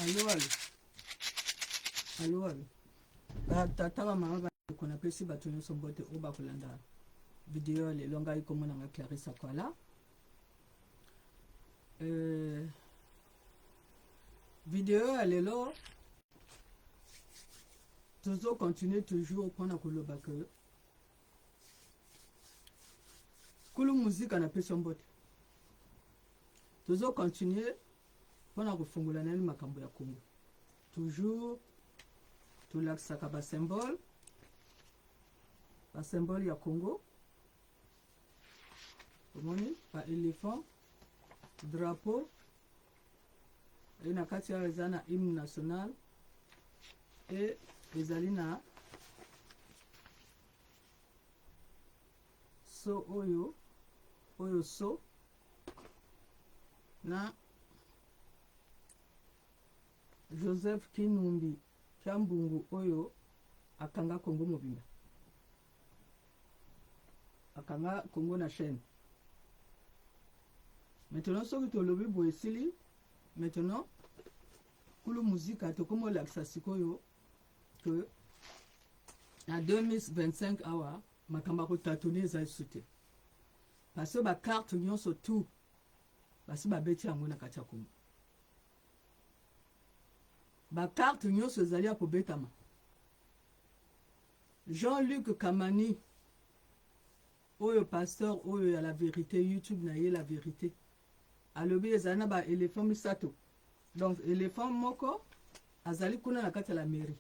Alo alo. Alo alo. Ba tata ba mama ba ndeko napesi bato nyonso mbote oyo bakolanda video ya lelo. Ngai kombo na ngai Clarisse Akwala. Euh, video ya lelo tozo continuer toujours mpona koloba ke kulu muzika napesi yo mbote. Tozo continuer mpona kofungola nani makambo ya Congo. Toujours tolakisaka ba symbole, ba symbole ya Congo. Omoni ba elephant, drapeau e na kati awa eza na hymne national e ezali na so oyo oyo so na Joseph Kinumbi Kyambungu oyo akanga Congo mobimba, akanga Congo na chaîne. Maintenant soki tolobi boye esili. Maintenant kulu muzika tokomi olakisa sikoyo que na 2025 awa makambo ya kotatone eza lisusu te, parce que ba carte nyonso tout basi babeti yango na kati ya Congo. Ba carte nyonso ezali ya kobetama. Jean-Luc Kamani oyo pasteur oyo ya la verite, YouTube na ye la verite, alobi ezali na ba elephant misato. Donc elephant moko azali kuna na kati ya la mairie.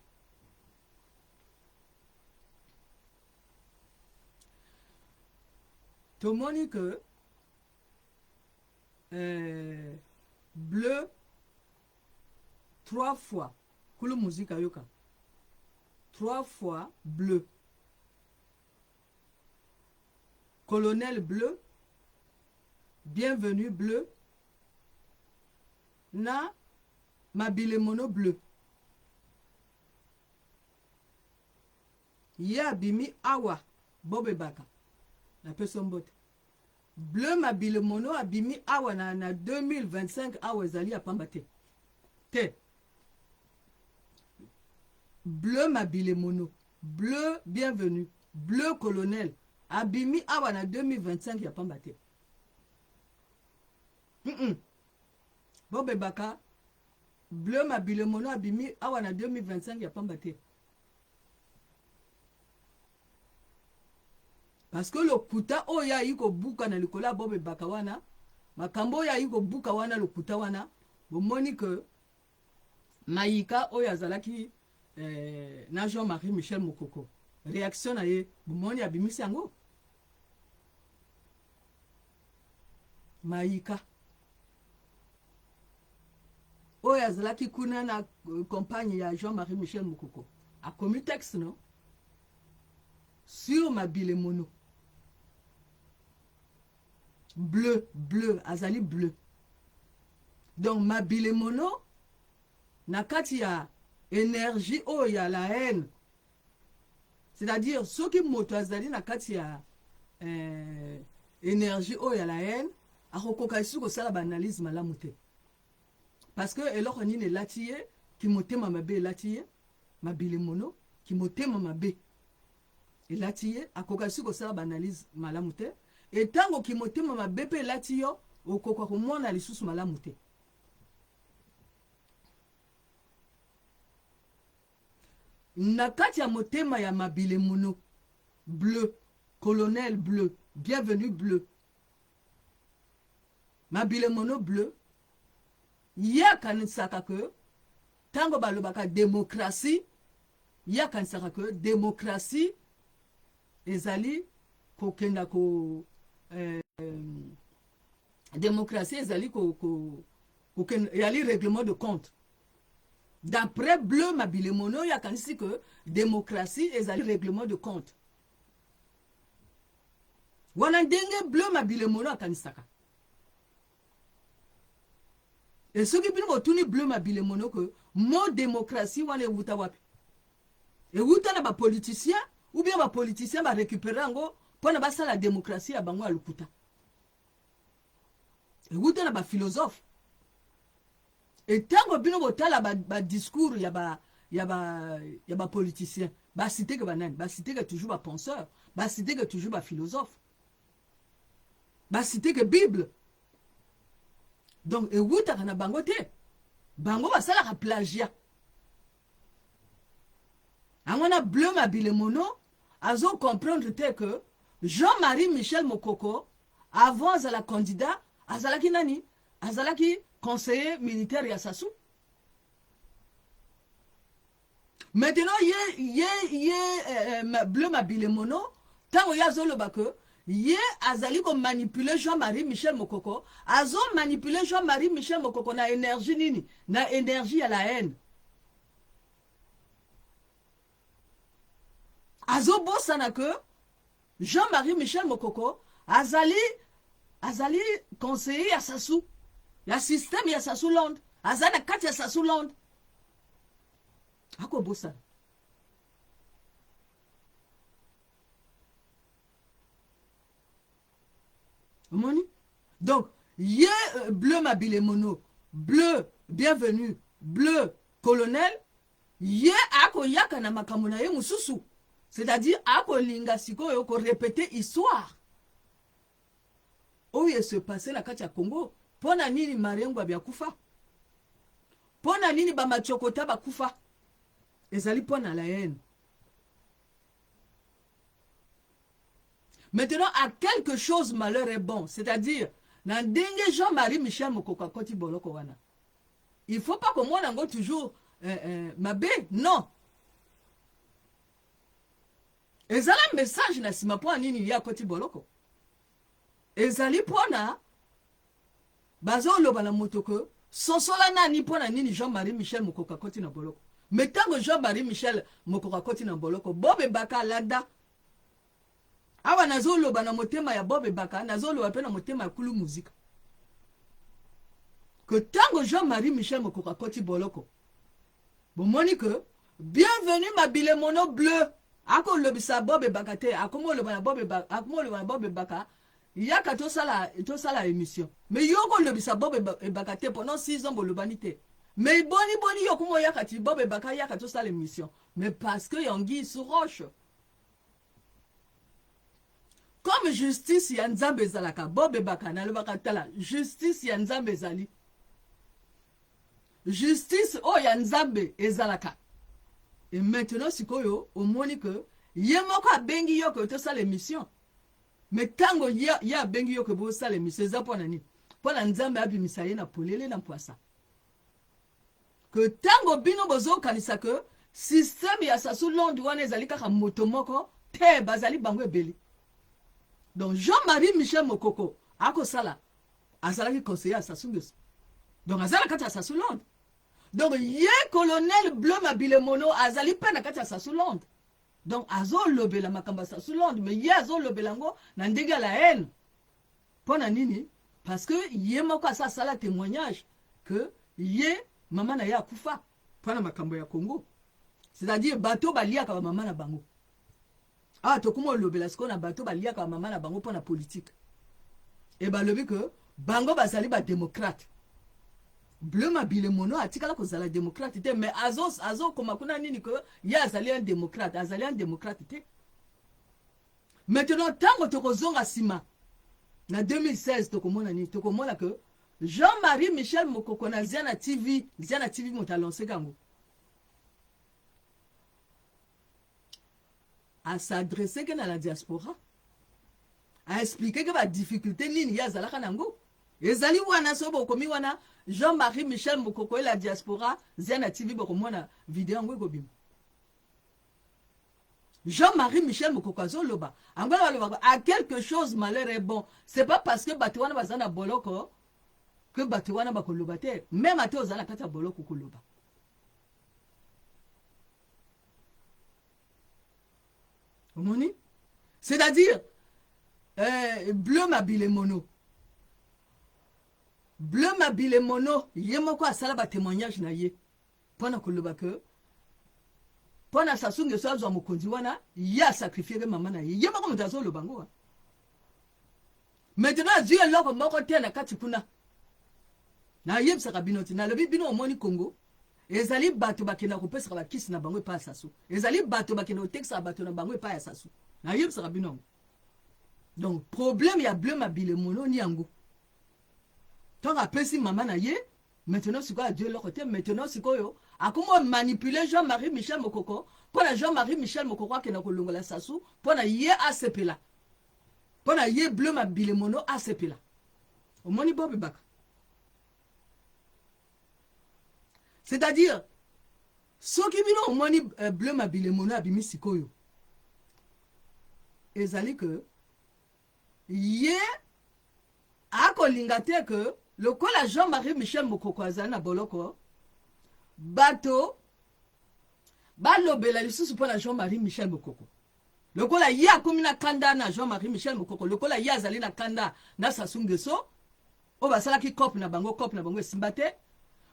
Tomoni que euh, bleu trois fois kulu muzika yoka trois fois bleu colonel bleu bienvenue bleu na mabile mono bleu ye abimi awa bobebaka napesi yo mbote bleu mabile mono abimi awa na, na 2025 awa ezali ya pamba te te bleu mabile mono bleu bienvenue bleu colonel abimi awa na 2025 ya pamba te mm -mm. Bobebaka bleu mabile mono abimi awa na 2025 ya pamba te parce que lokuta oyo ayi kobuka na likolo ya bobebaka wana, makambo oyo ayi kobuka wana, lokuta wana, bomoni que Mayika oyo azalaki eh, na Jean-Marie Michel Mokoko, réaction na ye bomoni abimisi yango. Mayika oyo azalaki kuna na euh, compagne ya Jean-Marie Michel Mokoko akomi texte no sur Mabile Mono bleu bleu azali bleu donc Mabile Mono na kati ya énergie oyo ya la haine, c'est-à-dire soki moto azali na kati ya euh, énergie oyo ya la haine, akokoka lisusu kosala baanalyse malamu te, parce que eloko nini elati ye? Kimotema mabe elati ye. Mabile Mono kimotema mabe elati ye, akoka lisusu kosala baanalyse malamu te. Etango kimotema mabe mpe elati yo, okoka komona lisusu malamu te. Na kati ya motema ya Mabile Mono bleu colonel bleu bienvenue bleu Mabile Mono bleu, ye akanisaka ke ntango balobaka demokratie, ye akanisaka ke demokratie ezali kokenda ko eh, demokratie ezali ko, ko, kokenda, ezali règlement de compte. D'après bleu Mabile Mono, oyo akanisi ke démocratie ezali règlement de compte. Wana ndenge bleu Mabile Mono akanisaka. E soki bino botuni bleu Mabile Mono ke mot démocratie wana ewuta wapi? Ewuta na ba politiciens ou bien ba politiciens ba récupérer yango mpona basala démocratie ya bango ya lokuta? Ewuta na ba philosophe. Etango bino botala ba discours ya ba ya ba ya ba politiciens, ba citer que banani, ba citer que toujours ba penseurs, ba citer que toujours ba philosophes, ba citer que Bible. Donc ewutaka na bango te, bango basalaka plagiat. Yango wana Bleu Mabile Mono azo comprendre te que Jean-Marie Michel Mokoko avant azala candidat azalaki nani? Azalaki conseiller militaire ya Sassou. Maintenant ye ye ye euh, Bleu Mabile Mono ntango ye azoloba que ye azali ko manipuler Jean-Marie Michel Mokoko, azo manipuler Jean-Marie Michel Mokoko na énergie nini? Na énergie ya la haine. Azobosana que Jean-Marie Michel Mokoko azali azali conseiller ya Sassou, ya système ya Sassou Land, aza na kati ya Sassou Land. Akobosana. Omoni? Donc, ye euh, bleu mabile mono, bleu bienvenue, bleu colonel, ye akoyaka na makambo na ye mosusu, c'est-à-dire akolinga sikoyo ko répéter histoire oyo se passe na kati ya Congo. Mpo na nini Marien Ngouabi akufa? Mpo na nini ba Machokota bakufa? Ezali mpo na la haine. Maintenant, à quelque chose malheur est bon, c'est-à-dire na ndenge Jean-Marie Michel Mokoko akoti boloko wana, il faut pas komona yango toujours mabe, non. Ezala message na nsima mpo na nini ye akoti boloko. Ezali mpona bazoloba na moto ke sosola nani mpo na nini Jean-Marie Michel Mokoko akoti na boloko. Mais ntango Jean-Marie Michel Mokoko akoti na boloko, Bob Ebaka alanda. Awa nazoloba na motema ya Bob Ebaka, nazoloba mpe na motema ya Kulu Muzika. Que ntango Jean-Marie Michel Mokoko akoti boloko, bomoni que bienvenue Mabile Mono Bleu akolobisa Bob Ebaka te, akomi oloba na Bob Ebaka, akomi oloba na Bob Ebaka, yaka tosala tosala émission. Mais yo kolobisa Bob Ebaka te pendant 6 ans bolobani te. Mais boni boni yo komo yaka ti Bob Ebaka yaka tosala émission. Mais parce que Anguille sous roche. Comme justice ya Nzambe ezalaka, Bob Ebaka nalobaka tala, justice ya Nzambe ezali. Justice oyo ya Nzambe ezalaka. Et maintenant sikoyo omoni que ye moko abengi yo que tosala émission. Mais tango ye, ye abengi yo que bosala émission eza mpo na nini? Mpo na Nzambe abimisa ye na polele na mpwasa. Que tango bino bozokanisa que système ya Sassou Londe wana ezali kaka moto moko te, bazali bango ebele. Donc Jean-Marie Michel Mokoko akosala, azalaki conseiller ya Sassou Nguesso. Donc azala kati ya Sassou Londe. Donc ye colonel Bleu Mabile Mono azali pe na kati ya Sassou Londe. Donc azolobela makambo ya Sassou Londe, mais ye azolobela yango na ndenge ya la haine. Mpo na nini? Parce que ye moko asa asala témoignage que ye mama na ye akufa mpo na makambo ya Congo. C'est-à-dire bato baliaka ba mama na bango. Ah, tokoma olobela sikoyo na bato baliaka ba mama na bango mpo na politique. E balobi que bango bazali ba démocrate. Bleu Mabile Mono atikala kozala démocrate te, mais azo azo koma kuna nini que ye azali un démocrate, azali un démocrate te. Maintenant tango tokozonga sima na 2016 tokomona nini? Tokomona que Jean-Marie Michel Mokoko na Ziana TV, Ziana TV moto alonse kango. A s'adresser que na la diaspora. A expliquer que ba difficulté nini ye azalaka nango. Ezali wana so bokomi wana Jean-Marie Michel Mokoko et la diaspora Ziana TV bokomona video yango ekobima. Jean-Marie Michel Mokoko azoloba angola balobaka à quelque chose malheur est bon, c'est pas parce que bato wana baza na boloko que bato wana bakoloba te, même ata oza na kati ya boloko koloba. Omoni, c'est-à-dire Bleu Mabile Mono, Bleu Mabile Mono ye moko asala ba témoignage na ye mpona koloba que mpona Sassou Nguesso azwa mokonzi wana, ye asacrifieke mama na ye, ye moko moto azoloba ngo. Maintenant azwi eloko moko te na kati kuna. Nayebisaka bino ti nalobi bino omoni Congo ezali bato bakenda kopesaka bakisi na bango epai ya Sassou, ezali bato bakenda kotekisaka bato na bango epai ya Sassou. Nayebisaka bino yango. Donc problème ya Bleu Mabile mononi yango. Ntango apesi mama na ye maintenant sikoyo adie eloko te, maintenant sikoyo akomi manipuler Jean-Marie Michel Mokoko mpo na Jean-Marie Michel Mokoko akenda kolongola Sassou mpo na ye asepela, mpo na ye Bleu Mabile Mono asepela. Omoni Bob Baka, c'est-à-dire soki bino omoni Bleu Mabile Mono abimi sikoyo, ezali que ye akolinga te ke lokola Jean-Marie Michel Mokoko azali na boloko, bato balobela lisusu mpo na Jean-Marie Michel Mokoko. Lokola ye akomi na kanda na Jean-Marie Michel Mokoko, lokola ye azali na kanda na Sassou Nguesso, oyo basalaki cope na bango, cope na bango esimba te.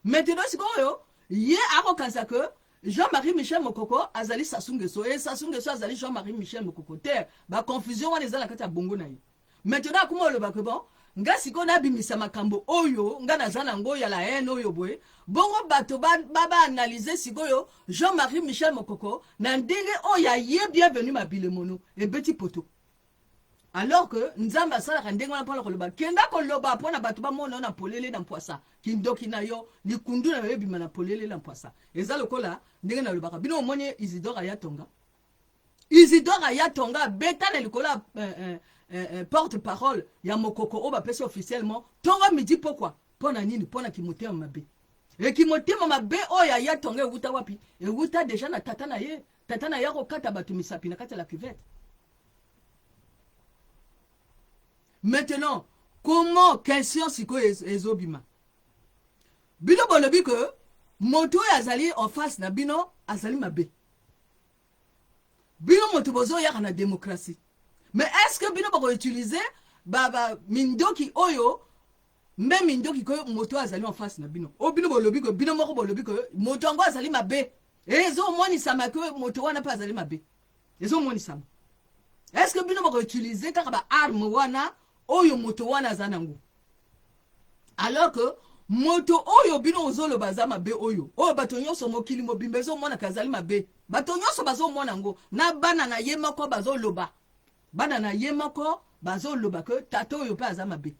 Maintenant sikoyo ye akokanisa ke Jean-Marie Michel Mokoko azali Sassou Nguesso, e Sassou Nguesso azali Jean-Marie Michel Mokoko te. Ba confusion wana eza na kati ya bongo na ye. Maintenant akoma oloba ke bon, nga sikoyo nabimisa makambo oyo nga naza nango ya la haine oyo boye, bongo bato ba ba, ba analyser sikoyo Jean-Marie Michel Mokoko na ndenge oyo ya ye Bienvenu Mabile Mono ebeti poto. Alors que Nzambe asalaka ndenge wana mpona koloba kenda koloba mpona bato bamona yo na polele na mpwasa, kindoki na yo, likundu na yo ebima na polele na mpwasa. Eza lokola ndenge nalobaka bino, omoni Isidore Ayatonga, Isidore Ayatonga abeta na likolo ya porte parole ya Mokoko oyo bapesi officiellement tongo midi pokwa. Mpo na nini? Mpo na kimotema mabe. E kimotema mabe oyo Ayatonga ewuta wapi? Ewuta deja na tata na ye. Tata na ye akokata bato misapi na kati ya la cuvette. Maintenant, comment question sikoyo ezobima? Bino bolobi ke moto oyo azali en face na bino azali mabe. Bino moto bozoyaka na démocratie. Mais est-ce que bino bako utiliser ba, ba mindoki oyo mbe mindoki ko moto oyo azali en face na bino? Oyo bino bolobi ke bino moko bolobi ke moto yango azali mabe. Ezomonisama ke moto wana mpe azali mabe. Ezomonisama. Est-ce que bino bako utiliser kaka ba arme wana oyo moto wana aza nango? Alors que moto oyo bino ozoloba aza mabe, oyo oyo bato nyonso mokili mobimba ezomonaka azali mabe, bato nyonso bazomona yango, na bana na ye moko bazoloba, bana na ye moko bazoloba ke tata oyo mpe aza mabe.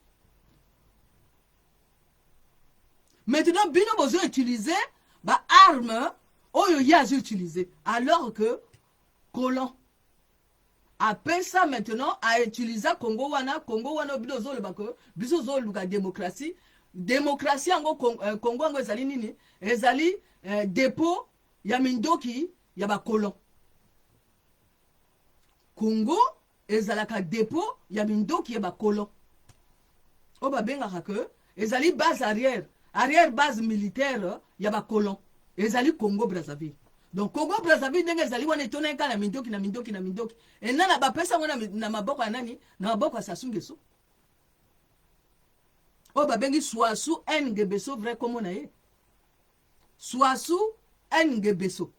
Maintenant bino bozo utiliser ba arme oyo ye azo utiliser, alors que colon apesa maintenant a utiliser Congo wana, Congo wana bino ozoloba ke biso ozoluka démocratie. Démocratie yango Congo yango ezali nini? Ezali dépôt ya mindoki ya bacolon. Congo ezalaka dépôt ya mindoki ya bacolon oyo babengaka ke ezali base arrière, arrière base militaire ya bacolon ezali Congo Brazzaville. Donc Congo Brazzaville ndenge ezali wana etonaki kaka na mindoki na mindoki na mindoki. Enana bapesa yango na maboko ya nani? Na maboko ya Sassou Nguesso oyo babengi Swasu Ngebeso, vrai kombo na ye Swasu Ngebeso.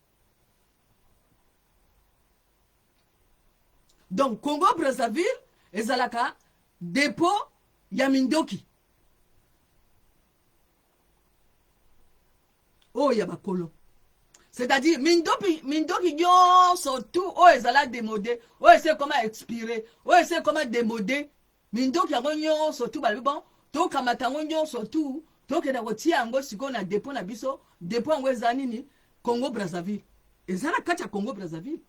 Donc Congo Brazzaville ezalaka dépôt ya mindoki oyo ya bakolo, c'est-à-dire mindoki, mindoki nyonso tout oyo ezala démodé, oyo esi ekoma expiré, oyo esi ekoma démodé, mindoki yango nyonso tout balobi bon, tokamata yango nyonso tout, tokenda kotia yango sikoyo na dépôt na biso. Dépôt yango eza nini? Congo Brazzaville. Eza na kati ya Congo Brazzaville.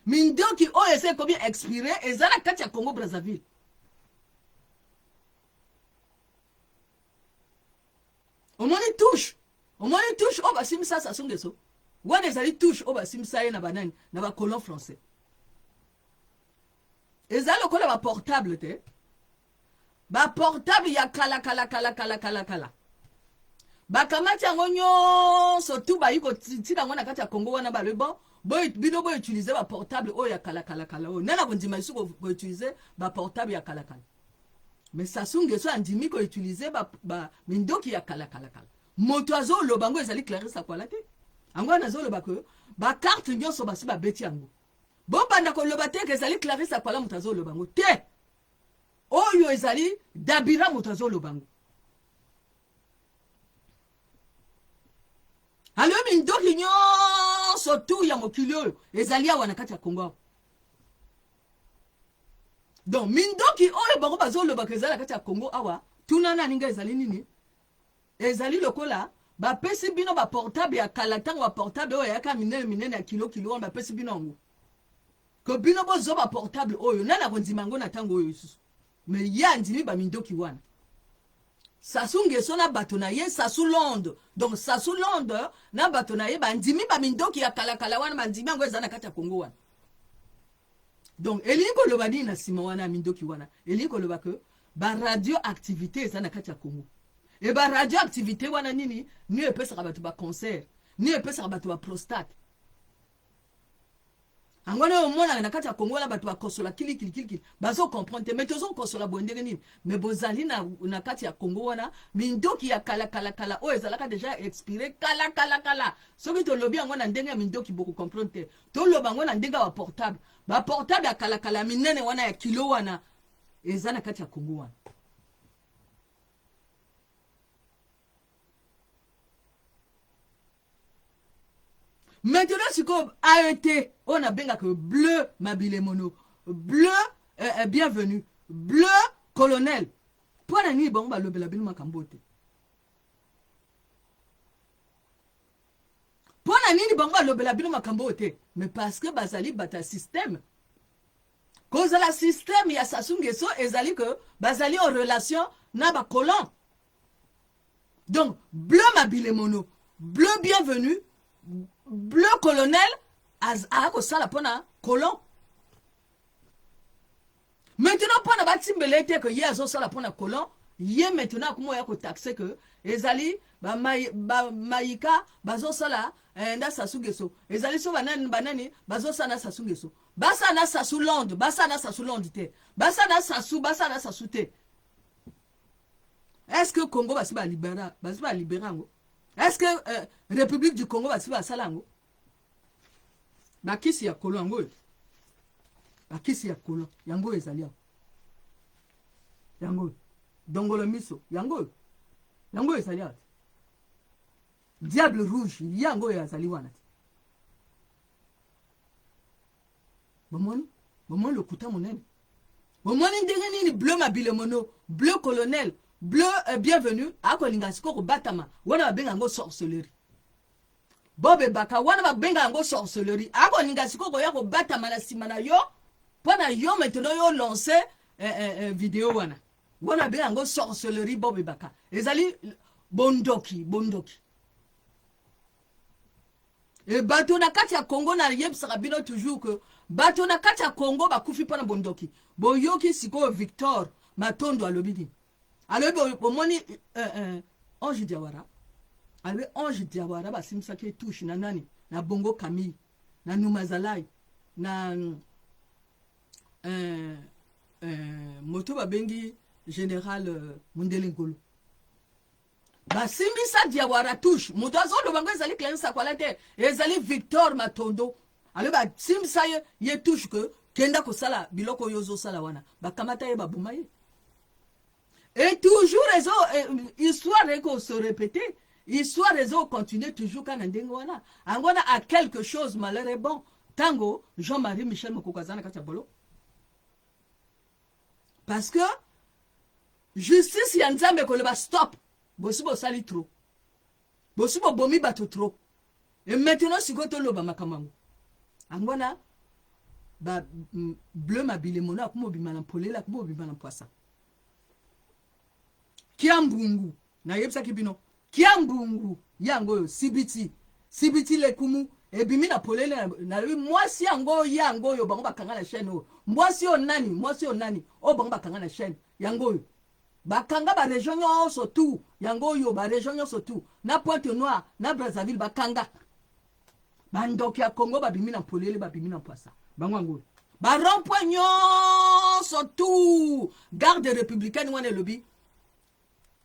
Mindoki oyo esi ekomi expiré eza na kati ya Congo Brazzaville. Omoni touche, omoni touche oyo basimbisa Sassou Nguesso wana, ezali touche oyo basimbisa ye na banani? Na bacolon français. Eza lokola baportable te, baportable ya kala kala kala kala kala kala, bakamati yango nyonso tu bayi kotina yango na kati ya Congo wana. Balobi bon, bino boutiliser baportable oyo ya kala kala kala oyo. Nani akondima lisusu koutiliser baportable ya kala kala? Mais Sassou Nguesso andimi koutiliser ba mindoki ya kala kala kala. Moto azoloba yango ezali Clarisse Akwala te. Yango wana azoloba ke bacarte nyonso basi babeti yango. Bobanda koloba te ke ezali Clarisse Akwala moto azoloba yango te. Oyo Oyo ezali Dabira moto azoloba ngo. Alobi mindoki nyonso tu ya mokili oyo ezali awa na kati ya Congo awa. Donc mindoki oyo bango bazolobaka ezali na kati ya Congo awa, tuna nani nga ezali nini? Ezali lokola bapesi bino ba portable ya kala, ntango ba portable oyo eyaka minene minene ya kilo kilo wana bapesi bino yango, ko bino bozwa ba portable oyo, nani akondima yango na ntango oyo lisusu? Me ye andimi ba mindoki wana. Sassou Nguesso na bato na ye, Sassou Londe, donc Sassou Londe na bato na ye bandimi ba mindoki ya kala kala wana, bandimi yango eza na kati ya Congo wana. Donc elingi koloba nini na nsima wana ya mindoki wana? Elingi koloba ke ba radioactivité eza na kati ya Congo. E ba radioactivité wana nini? Nini epesaka bato ba cancer, nini epesaka bato ba prostate. Yango wana omonaka na kati ya Congo wana bato bakosola kilikilikili, bazo comprendre te, mais tozo kosola boye ndenge nini? Mais bozali na kati ya Congo wana mindoki ya kala kala kala oyo ezalaka deja expire kala kala kala. Soki tolobi yango na ndenge ya mindoki boko comprendre te. Toloba yango na ndenge ya ba portable, ba portable ya kala kala minene wana ya kilo wana eza na kati ya Congo wana. Maintenant sikoyo AET oyo nabengaka bleu mabilemono, bleu bienvenue, bleu colonel, mpo na nini bango balobela bino makambo te? Mpo na nini bango balobela bino makambo oyo te? Mais parce que bazali bato ya système. Kozala système ya Sassou Nguesso ezali que bazali en relation na ba colons. Donc bleu mabilemono, bleu bienvenu, bleu colonel akosala mpona colon. Maintenant mpona batimbela ete que ye azosala mpona colon, ye maintenant akoma oya kotaxe que ezali bamayika bazosala nda Sassou Nguesso, ezali so banani banani bazosala na Sassou Nguesso, basala na Sassou Londe, basala na Sassou Londe te, basala na Sassou, basala na Sassou te. Est-ce que Congo basi ba libera, basi ba libera yango? Est-ce que République du Congo basi basala yango? Bakisi ya kolo yango oyo, bakisi ya kolo yango oyo ezali yango, yango oyo dongolo miso yango oyo, yango oyo ezali awa. Diable rouge yango oyo azali wana te. Bomoni, bomoni lokuta monene. Bomoni ndenge nini bleu mabilemono, bleu colonel, bleu bienvenu akolinga sikoyo kobatama wana babenga yango sorcellerie. Bobebaka wana babenga yango sorcellerie. Akolinga sikoyo koya kobatama na nsima na yo mpo na yo maintenant yo lancer video wana. Wana babenga yango sorcellerie. Bobebaka ezali bondoki, bondoki. E bato na kati ya Congo, nayebisaka bino toujours que bato na kati ya Congo bakufi mpona bondoki. Boyoki sikoyo Victor Matondo alobi nini? Alobi bomoni Ange Diawara, alobi Ange Diawara basimbisaki ye touche na nani? Na Bongo Camille, na Numazalai, na moto babengi général Mundele Ngolo. Basimbisa Diawara touche. Moto azoloba ngo ezali Clarisse Akwala te, ezali Victor Matondo. Alobi basimbisa ye touche que kenda kosala biloko oyo ozosala wana. Bakamata ye, baboma ye. Et toujours ezo histoire eko se répéter, histoire ezo continuer toujours kana ndenge wana. Angona à quelque chose malheur est bon. Tango Jean-Marie Michel Mokoko azana kati ya boloko. Parce que justice ya Nzambe koloba stop, bosi bosali trop, bosi bobomi bato trop. Et maintenant sikoyo toloba makambo yango. Angwana ba bleu mabile mono akoma obima na mpolela, akoma obima na mpwasa. Kiambungu nayebisaki bino, Kiambungu yango oyo sibiti, sibiti lekumu ebimi na polele. Nalobi mwasi yango yango oyo bango bakanga na chaîne oyo, mwasi oyo nani, mwasi oyo nani oyo bango bakanga na chaîne yango oyo bakanga ba région nyonso tout, yango oyo ba région nyonso tout na Pointe Noire na Brazzaville bakanga bandoki ya Congo babimi na polele, babimi na mpwasa bango yango oyo ba rond-point nyonso tout. Garde républicaine wana elobi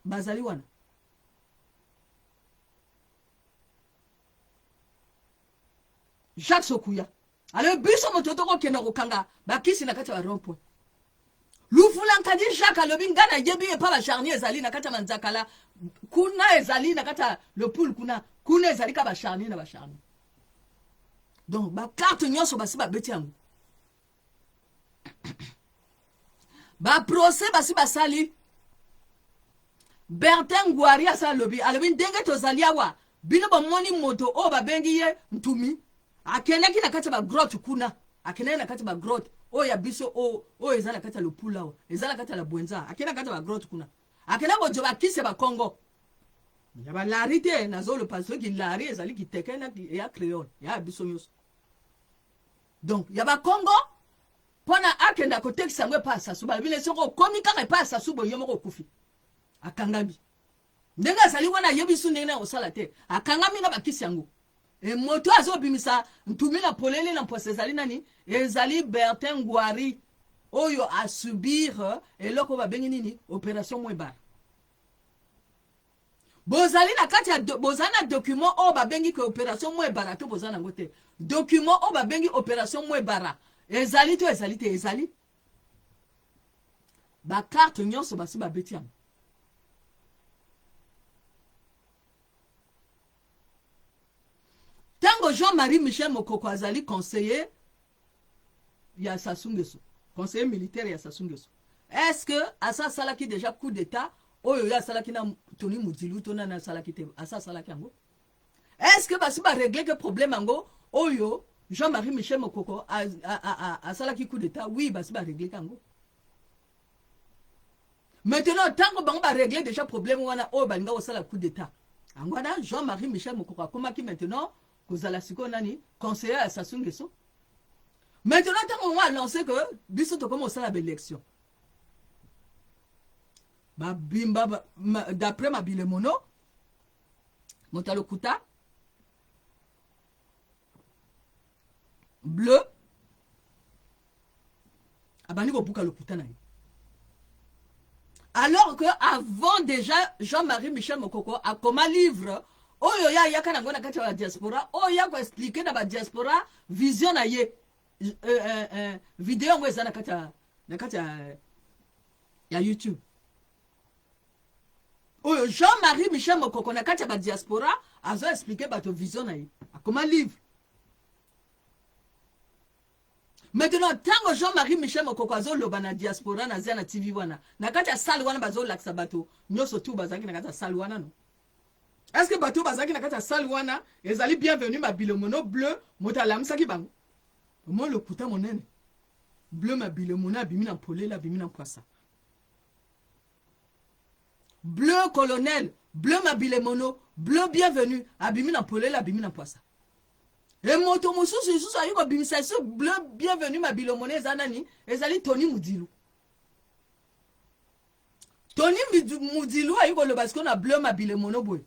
bazali wana. Jacques Sokuya alobi biso moto tokokenda kokanga bakisi na kati ya ba rond-point. Mufulankadi Jacques alobi ngai nayebi epa ba charnier ezali na kati ya manzakala kuna, ezali na kati ya le poule kuna, kuna ezali ka ba charnier na ba charnier. Donc ba carte nyonso basi babeti yango, ba procès basi basali. Bertin Ngwari asa alobi, alobi ndenge tozali awa, bino bomoni moto oyo babengi ye Ntumi akendaki na kati ya bagrotte kuna, akendaki na kati ya bagrotte oyo ya biso oyo eza na kati ya lopula awa, eza na kati ya la Bwenza, akendaki na kati ya bagrotte kuna, akendaki kozwa bakisi ya bakongo ya balari te. Nazoloba soki lari ezali kiteke ya créole ya biso nyonso, donc ya bakongo, mpona akenda kotekisa yango epai ya Sasu. Balobi ne soki okomi kaka epai ya Sasu boye, yo moko okufi. Akangami ndenge azali wana, ayebi su ndenge na kosala te, akangami na bakisi yango. E moto azobimisa Ntumi na polele na mposa ezali nani? Ezali Bertin Ngwari oyo asubir eloko babengi nini? Opération Mwebara. Bozali na kati ya bozali na document oyo babengi ke opération Mwebara to boza nango te? Document oyo babengi opération Mwebara ezali to ezali te? Ezali. Bacarte nyonso basi babeti yango. Ntango Jean-Marie Michel Mokoko azali conseiller ya Sassou Nguesso, conseiller militaire ya Sassou Nguesso, est-ce que asa asalaki déjà coup d'état oyo ye asalaki na Tony Mudilu to nani asalaki te? Asa asalaki yango. Est-ce que basi barégler ke problème yango oyo Jean-Marie Michel Mokoko asalaki coup d'état? Oui, basi barégler yango. Maintenant, ntango bango barégler déjà problème wana oyo balinga kosala coup d'état yango wana, Jean-Marie Michel Mokoko akomaki maintenant kozala sikoyo nani? Conseiller ya Sassou Nguesso. Maintenant, ntango bango alance ke biso tokomi kosala baélection, babimba d'après Mabile Mono, moto ya lokuta bleu, abandi kobuka lokuta na ye, alors que avant déjà Jean-Marie Michel Mokoko akoma livre oyo ye ayaka nango na kati ya badiaspora, oyo ya koexpliquer na badiaspora vision na ye. Video yango eza na kati ya YouTube oyo Jean-Marie Michel Mokoko na kati ya badiaspora azo expliquer bato vision na ye, akoma livre. Maintenant, ntango Jean-Marie Michel Mokoko azoloba na diaspora na zia na TV wana, na kati ya salle wana, bazolakisa bato nyonso tu bazalaki na kati ya salle wana, no? Est ce que bato bazalaki na kati ya salle wana ezali Bienvenu Mabilomono bleu moto alamisaki bango? Omoi lokuta monene, bleu Mabilomono abimi na mpolele, abimi na mpwasa. Bleu colonel, bleu Mabilemono, bleu Bienvenu abimi na mpolele, abimi na mpwasa. E moto mosusu lisusu ayi kobimisa lisusu bleu Bienvenu Mabilomono eza nani? Ezali Tony Mudilu. Tony Mudilu ayi koloba sikoyo na bleu Mabilemono boye,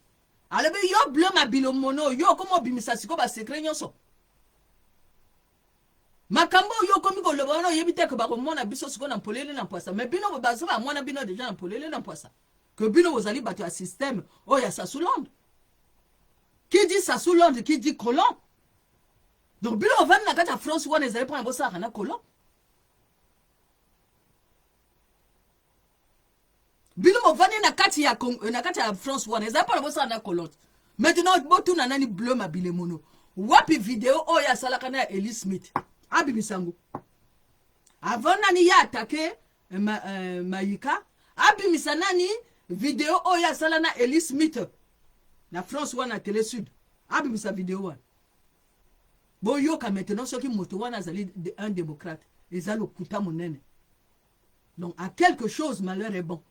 alobi: "Yo bleu Mabilemono, yo okoma obimisa sikoyo basecret nyonso, makambo oyo okomi koloba wana, oyebi te ke bakomona biso sikoyo na mpolele na mpwasa?" Mais bino bazo bamona bino déjà na mpolele na mpwasa ke bino bozali bato ya système oyo ya Sassou Londres. Qui dit Sassou Londres, qui dit colon. Donc bino bovandi na kati ya France wana ezali mpona bosalaka na colon. Bino bovandi na kati ya France wana ezali mpona bosala na colon. Maintenant, botuna nani? Bleu Mabilemono. Wapi video oyo asalaka na ya Eli Smith? Abimisa yango avant nani ye attaquer Mayika. Abimisa nani video oyo asala na Eli Smith na France wana, Télé Sud. Abimisa video wana, boyoka maintenant soki moto wana azali un démocrate. Eza lokuta monene. Donc à quelque chose malheur est bon.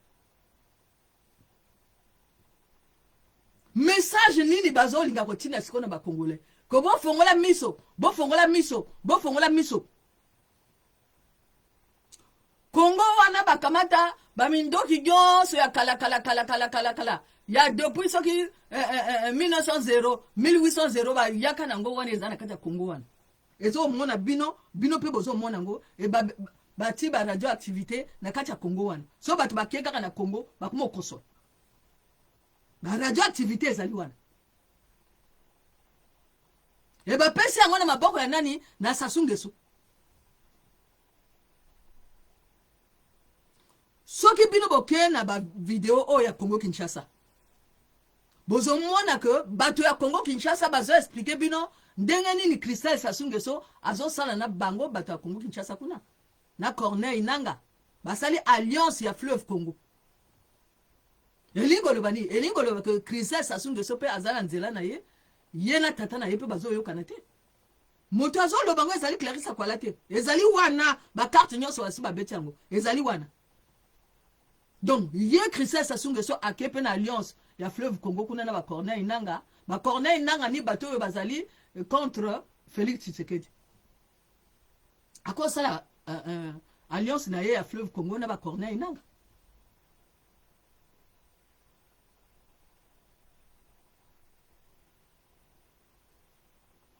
Message nini bazolinga kotinda sikoyo na bacongolais? Ko bofongola miso, bofongola miso, bofongola miso. Kongo wana bakamata bamindoki nyonso ya kala kala kala kala kala kala ya depuis soki 1900, 1800, bayaka nango wana, eza na kati ya Kongo wana, ezomona bino, bino mpe bozomona yango. E bati ba radioactivité na kati ya Kongo wana. So bato bakie kaka na Kongo, bakoma okosola ba radioactivité ezali wana. E bapesi yango na maboko ya nani? Na Sassou Nguesso. Soki bino bokei na ba video oyo ya Congo Kinshasa, bozomona ke bato ya Congo Kinshasa bazo expliquer bino ndenge nini Christelle Sassou Nguesso azosala na bango bato ya Congo Kinshasa kuna na Corneille Nanga basali alliance ya fleuve Congo. Elingi koloba nini? Elingi koloba ke Christelle Sassou Nguesso mpe aza na nzela na ye, ye na tata na ye mpe bazoyokana te. Moto azoloba yango ezali Clarisse Akwala te, ezali wana ba carte nyonso basi babeti yango, ezali wana. Donc ye Christelle Sassou Nguesso ake mpe na alliance ya fleuve Congo kuna na ba Corneille Nanga, ba Corneille Nanga ni bato oyo bazali contre Felix Tshisekedi. Akosala alliance na ye ya fleuve Congo na ba Corneille Nanga.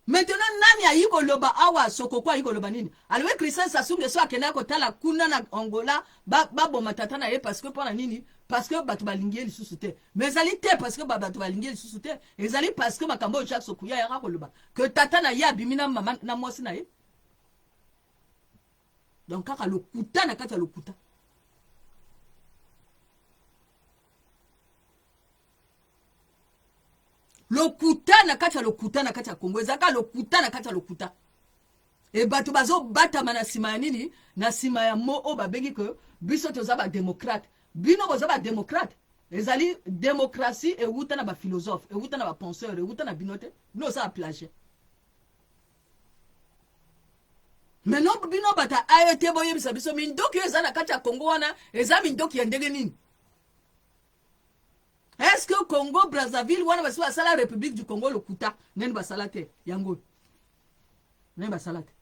Maintenant nani ayi koloba awa Sokoko ayi koloba nini? Alobi Christian Sassou Nguesso akendaki kotala kuna na Angola baboma ba tata na ye parce que pona nini? Parce que bato balingi ye lisusu te. Mais ezali te parce que ba bato balingi ye lisusu te. Ezali parce que makambo oyo Jacques Sokuya ayaka koloba que tata na ye abimi na mama na mwasi na ye. Donc kaka lokuta na kati ya lokuta. Lokuta na kati ya lokuta na kati ya Congo ezalaka lokuta na kati ya lokuta. E bato bazobatama na nsima ya nini? Na nsima ya mo oyo babengi ke biso toza ba démocrate. Bino boza ba démocrate. Ezali démocratie ewuta na ba philosophe, ewuta na ba penseur, ewuta na bino te. Bino oza plagiat. Maintenant bino bata AET boyebisa biso mindoki oyo eza na kati ya Congo wana eza mindoki ya ndenge nini? Est-ce que Congo Brazzaville wana basi basala République du Congo lokuta nani basala te yango nani basala te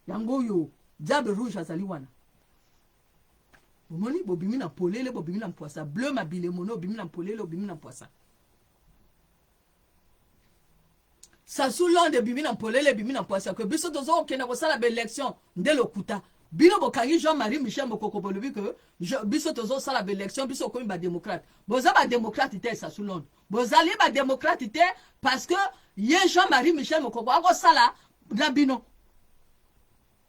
yango oyo diable rouge azali wana bomoni bobimi na polele bobimi na mpwasa bleu mabile mono obimi na polele obimi na mpwasa Sassou Londe ebimi na polele ebimi na mpwasa ke biso tozo kokenda kosala ba election nde lokuta bino bokangi Jean-Marie Michel Mokoko bolobi ke biso tozo sala ba election biso okomi ba démocrate boza ba démocrate te Sassou Londe bozali ba démocrate te parce que ye Jean-Marie Michel Mokoko akosala na bino.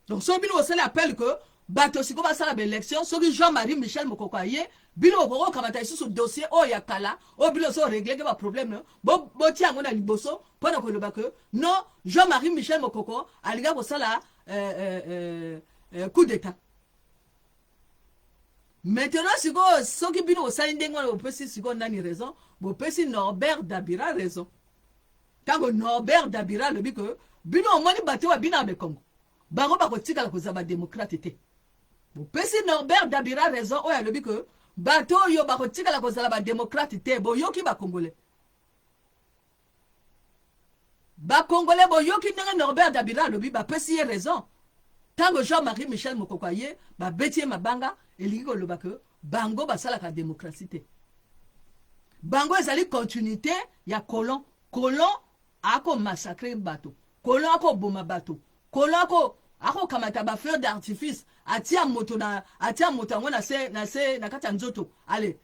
Donc soki bino bosali appel que bato sikoyo basala ba election soki Jean-Marie Michel Mokoko aye bino bokoki kokamata lisusu dossier oyo ya kala oyo bino ozo regleke ba problème botia yango na liboso mpo na koloba que non Jean-Marie Michel Mokoko alinga kosala coup d'état. Maintenant sikoyo soki bino bosali ndenge wana bopesi sikoyo nani raison? Bopesi Norbert Dabira raison. Tango Norbert Dabira alobi que bino omoni bato oyo babina na Congo bango bakotikala kozala ba démocrate te. Bopesi Norbert Dabira raison oyo alobi que bato oyo bakotikala kozala ba démocrate te. Boyoki ba Congolais? Ba Congolais boyoki ndenge Norbert Dabira alobi, bapesi ye raison. Tango Jean-Marie Michel Mokoko aye, babeti ye mabanga, elingi koloba que bango basalaka démocratie te. Bango ezali continuité ya colon. Colon ako massacrer bato, colon ako boma bato, colon ako akokamata ba feu d'artifice atia moto na atia moto yango na se na se na kati ya nzoto ale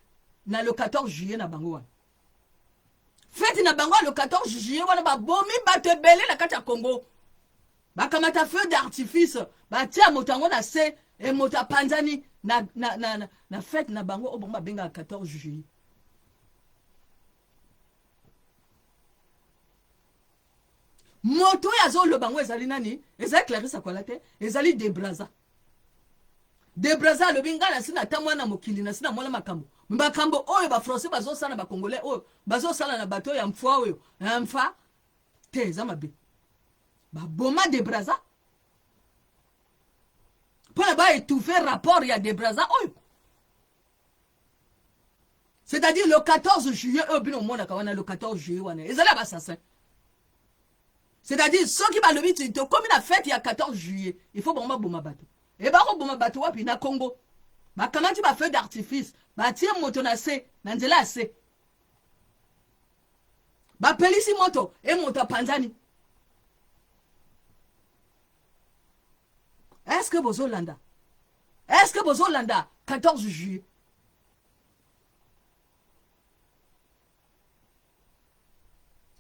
na le 14 juillet na bango wana feti na bango ya le 14 juillet wana babomi bato ebele na kati ya Congo bakamata feu d'artifice batia moto yango na se e moto apanzani na, na, na, na, na fete na bango oyo bango babengaka 14 juillet. Moto oyo azoloba yango ezali nani? Ezali Clarisse Akwala te, ezali Debraza. Debraza alobi ngai nasi natambola na mokili, nasi namona makambo. Makambo oyo ba français bazosala na ba congolais oyo bazosala na bato ya mfwa oyo, ya mfa te eza mabe. Baboma Debraza mpona ba étouffer rapport ya Debraza oyo. C'est-à-dire le 14 juillet oyo bino omonaka wana le 14 juillet wana ezali ya bassassin. C'est-à-dire soki balobi ti tokomi na fête ya 14 juillet, il faut bango baboma bato. E bakoboma bato wapi? Na Congo. Bakamati ba feu d'artifice, batie moto na se, na nzela ya se. Bapelisi moto, e moto apanzani. Est-ce que bozolanda? Est-ce que bozolanda 14 juillet?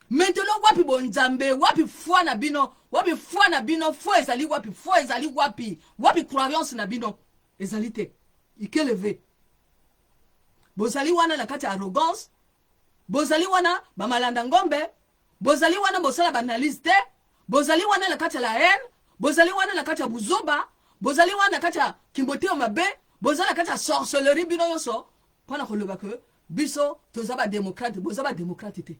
Maintenant wapi bonzambe, wapi foi na bino, wapi foi na bino, foi ezali wapi, foi ezali wapi, wapi croyance na bino ezali te. Ikeleve. Bozali wana na kati ya arrogance, bozali wana ba malanda ngombe, bozali wana bosala ba analyse te, bozali wana na kati ya la haine, bozali wana na kati ya buzoba, bozali wana na kati ya kimboteyo mabe, bozali na kati ya sorcellerie bino nyonso mpo na koloba ke biso toza ba démocrate, boza ba démocrate te.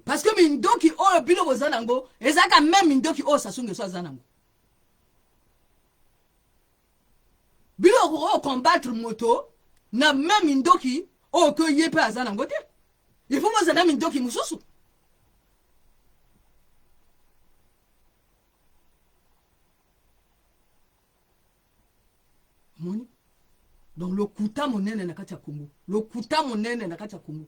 Parce que mindoki oyo bino boza nango ezalaka meme mindoki oyo Sassou Nguesso aza nango. Bino okoki combattre moto na meme mindoki oyo ke ye mpe aza nango te. Il faut bozala na mindoki mosusu. Omoni? Donc lokuta monene na kati ya Congo. Lokuta monene na kati ya Congo.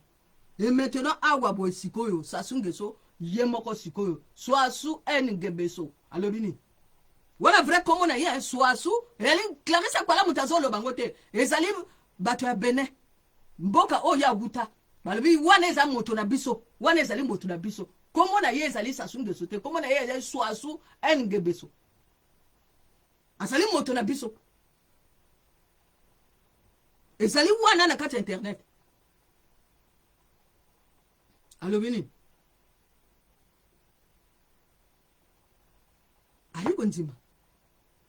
Et maintenant awa boye sikoyo Sassou Nguesso ye moko sikoyo Swasu N Ngebeso alobi nini? Wana vrai kombo na ye Swasu ezali Clarisse Akwala moto azoloba yango te. Ezali bato ya Benin. Mboka oyo awuta. Balobi wana eza moto na biso. Wana ezali moto na biso. Kombo na ye ezali Sassou Nguesso te. Kombo na ye ezali Swasu N Ngebeso. Azali moto na biso. Ezali wana na kati ya internet. Alobi nini? Ayi kondima.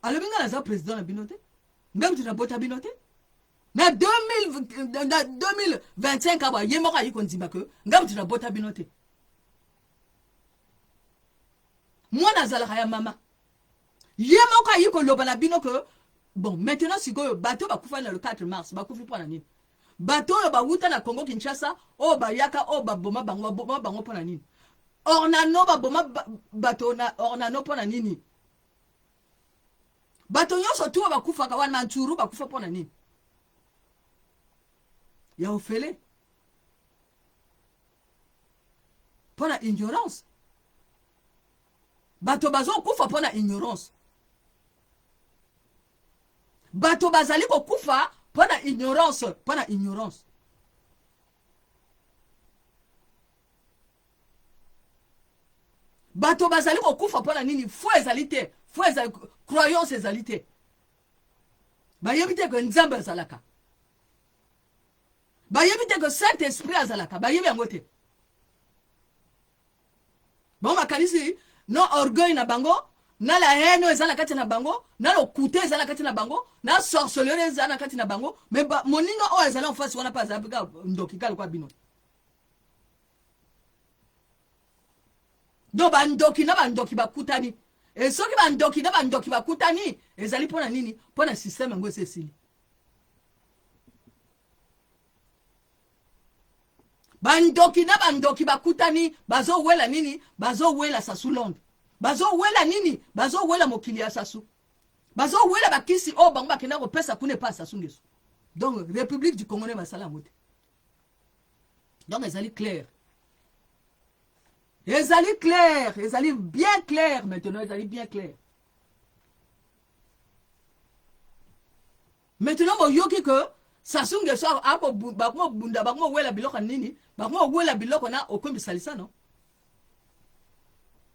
Alobi ngai naza président na bino te. Ngai moto nabota bino te. Na 2000, na 2025 awa ye moko ayi kondima ke ngai moto nabota bino te. Mwana azalaka ya mama. Ye moko ayi koloba na bino ke bon maintenant sikoyo bato bakufa na le 4 mars bakufi mpo na nini? Bato oyo bawuta na Congo Kinshasa oyo bayaka oyo baboma bango baboma bango mpo na nini? Ornano baboma bato na Ornano mpo na nini? Bato nyonso tu bakufaka wana Manchuru bakufa mpo na nini? Ya ofele mpo na ignorance. Bato bazokufa mpo na ignorance. Bato bazali kokufa mpo na ignorance, mpo na ignorance. Bato bazali kokufa mpo na nini? Foi ezali te, foi ezali, croyance ezali te. Bayebi te ke Nzambe azalaka, bayebi te ke Saint Esprit azalaka, bayebi yango te. Bango bakanisi no orgueil na bango na la haine oyo eza na kati na bango na lokuta eza na kati na bango na sorcellerie eza na kati na bango mais ba, moninga oyo azali en face wana mpe azali kaka ndoki kaka lokola bino. Donc bandoki na bandoki bakutani. E soki bandoki na bandoki bakutani ezali mpo na nini? Mpo na système yango esi esili. Bandoki na bandoki bakutani, bazowela nini? Bazowela Sassou Londe. Bazowela nini? Bazowela mokili ya Sassou. Bazowela bakisi oyo bango bakenda kopesa kuna epai ya Sassou Nguesso. Donc République du Congo ne basala yango te. Donc ezali clair. Ezali clair, ezali bien clair maintenant, ezali bien clair. Maintenant boyoki que Sassou Nguesso ako bakoma bunda bakoma wela biloko nini bakoma wela biloko na okombi salisa no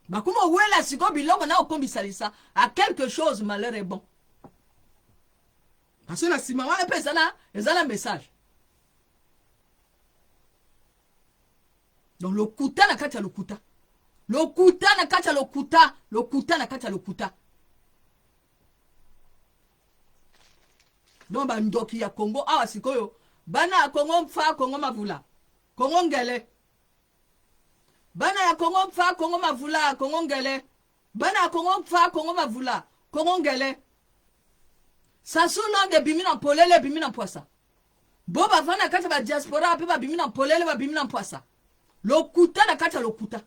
bakoma wela siko biloko na okombi salisa à quelque chose malheur est bon parce que na sima wana pe ezala ezala message donc lokuta na kati ya lokuta lokuta na kati ya lokuta lokuta na kati ya lokuta. Donc bandoki ya Congo awa sikoyo bana ya Congo mfa Congo mavula Congo ngele bana ya Congo mfa Congo mavula Congo ngele bana ya Congo mfa Congo mavula Congo ngele Sassou Londe ebimi na polele ebimi na mpwasa bo bavanda kati ya ba diaspora mpe babimi na polele babimi na mpwasa lokuta na kati ya lokuta.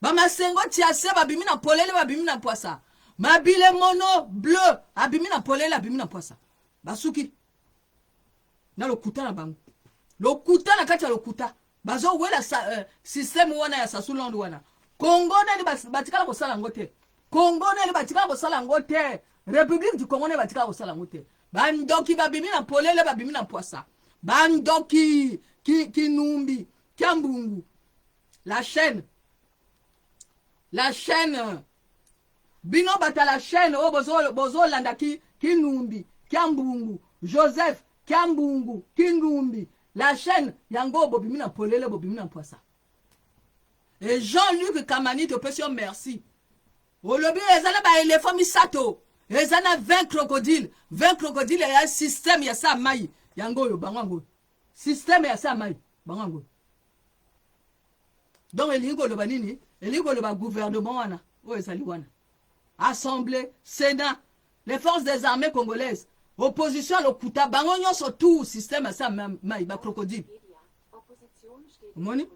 Bamasengo tiase babimi na polele babimi na mpwasa. Mabile mono bleu abimi na polele abimi na mpwasa. Basuki na lokuta na bango. Lokuta na kati ya lokuta. Bazowela système wana ya Sassou Londe wana. Congo nani batikala kosala yango te. Congo nani batikala kosala yango te. République du Congo nani batikala kosala yango te. Bandoki babimi na polele babimi na mpwasa. Bandoki kinumbi kiambungu. La chaîne, la chaîne, Bino bato ya la chaîne oyo bozolanda ki Kinumbi, Kiambungu, Joseph, Kiambungu, Kinumbi, la chaîne yango bobimi na polele, bobimi na mpwasa. Et Jean-Luc Kamani topesi yo merci. Olobi eza na ba elephant misato, eza na 20 crocodile, 20 crocodile ya système ya sa mai yango oyo bango yango. Système ya sa mai bango yango. Donc elingi koloba nini? Elingi koloba gouvernement wana oyo ezali wana. Assemblée, Sénat, les forces des armées congolaises, opposition lokuta bango nyonso tout système ya sa mai ba crocodile. Omoni?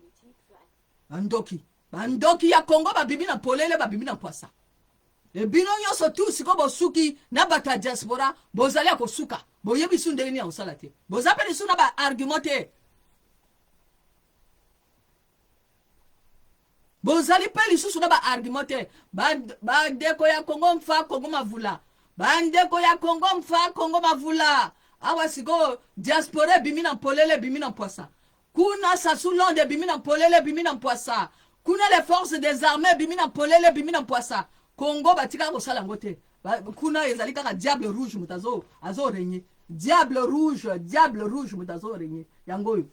Bandoki. Bandoki ya Congo babimi na polele, babimi na mpwasa. E bino nyonso tu sikoyo bosuki na bato ya diaspora, bozali ya kosuka. Boyebi su ndenge nini ya kosala te. Boza mpe lisusu na ba argument te. Bozali mpe lisusu na ba argument te. Bandeko ya Congo mfa Congo mavula. Bandeko ya Congo mfa Congo mavula. Awa sikoyo diaspora ebimi na polele, ebimi na mpwasa. Kuna Sassou Londe ebimi na polele, ebimi na mpwasa. Kuna les forces des armées ebimi na polele, ebimi na mpwasa. Congo batikaka kosala yango te. Kuna ezali kaka diable rouge moto azo azo régner. Diable rouge, diable rouge moto azo régner. Yango oyo.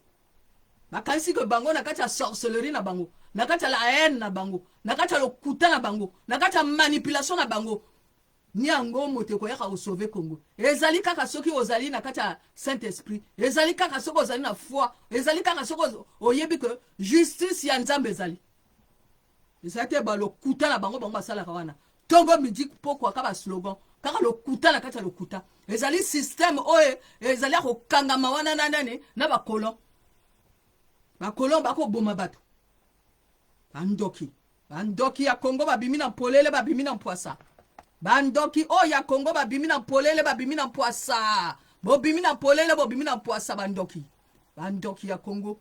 Bakanisi ke bango na kati ya sorcellerie na bango, na kati ya la haine na bango, na kati ya lokuta na bango, na kati ya manipulation na bango, ni yango moto ekoyaka kosauve Congo. Ezali kaka soki ozali na kati ya Saint-Esprit, ezali kaka soki ozali na foi, ezali kaka soki oyebi ke justice ya Nzambe ezali. Ezali te ba lokuta na bango bango basalaka wana. Tongo midi pokwa kaka ba slogan, kaka lokuta na kati ya lokuta. Ezali système oyo ezali ya kokangama wana na nani na ba colon. Ba colon bakoboma bato. Bandoki. Bandoki ya Congo babimi na polele, babimi na mpwasa. Bandoki oyo ya Congo babimi na polele, babimi na mpwasa. Bobimi na polele, bobimi na mpwasa bandoki. Bandoki ya Congo.